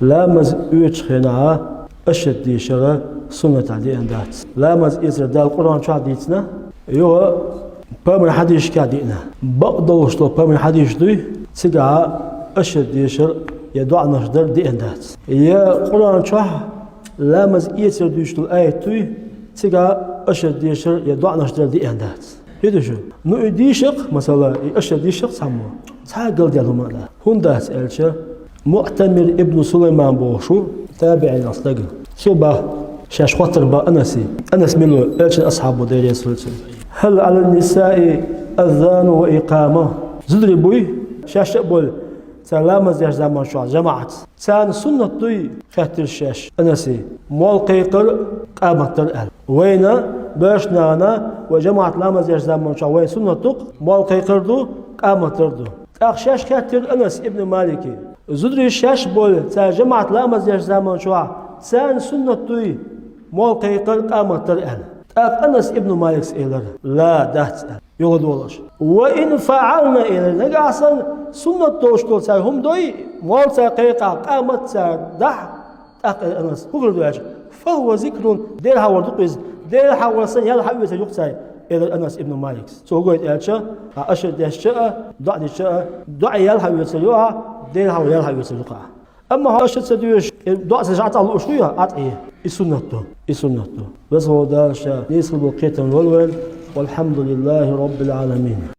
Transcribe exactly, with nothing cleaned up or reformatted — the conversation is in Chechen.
Ламаз оьцучу хенахь ашхӀад дешар суннатехь деана дац. Ламаз эцар Дала Къуръан чохь дийцина, юха пайхамаран хьадисашкахь деана. Бакъдолуш долу пайхамаран хьадисаш дуй, цигахь ашхӀад дешар я доӀанаш дар деана дац. Я Къуръан чохь ламаз эцар дуьйцуш долу аят дуй, цигахь ашхӀад дешар я доӀанаш дар деана дац. ХӀун ду шу? Ну, и дийшакх, масала, и ашхӀад дийшакх цхьаммо, цхьа а галдаьлла хӀума а дац. ХӀунда дац аьлча, МуӀтамир ибн Сулайман бохуш ву, табиӀинех стаг. Цо боху, шаьш хоттар боху Анасе. Анас мила ву, Элчан асхьаб ву, Дела реза хуьлда цунна. «Хьал Ӏалан нисаи азану ва икъама?» Зударий буй, шаьш а болу, цара ламаз деш заман чохь жамаӀатца. Царна суннат дуй, хаьттира шаьш Анасе, молла кхайкхар, къамат дар аьлла. Вайна, боьршачу нахана, вай жамаӀат ламаз деш заман чохь вайна суннат ду-кх, молла кхайкхар ду, къамат дар ду. ТӀаккха шаьш хаьттира Анас ибн Малике, зударий шаьш болу, цара жамаӀат ламаз деш заман чохь, царна суннат дуй, молла кхайкхар, къамат дар аьлла. ТӀаккха Анас ибн Маликс элира: «Ла, дац», — аьлла, юхадолуш. «Ва ин фаӀална», — элира, нагахь санна суннат долуш долу цара хӀума дой, молла цара кхайкхахь, къамат цара дахь, тӀаккха элира Анас, хӀун хир ду аьлча, «фа хӀува зикрун», Дела хьахор ду-кх иза, Дела хьахор санна ял хьаоьцур ю-кх цара, элира Анас ибн Маликс. Цо хӀун гойту аьлча, хьан ашхӀад дешча а, доӀа дича а, доӀа ял хьаоьцур ю хьан, Дела хьахор ял хьаоьцур ю-кх хьан. Амма хьо ашхӀад ца доьшуш, э, доӀа ца деш Ӏад лууш вуй хьо, Ӏад Ӏе. И суннат ду, и суннат ду. Веза волу Дала Ша нийса болу кхетам лойла вайна. Валхьамдулиллахи Роббил Ӏаламин.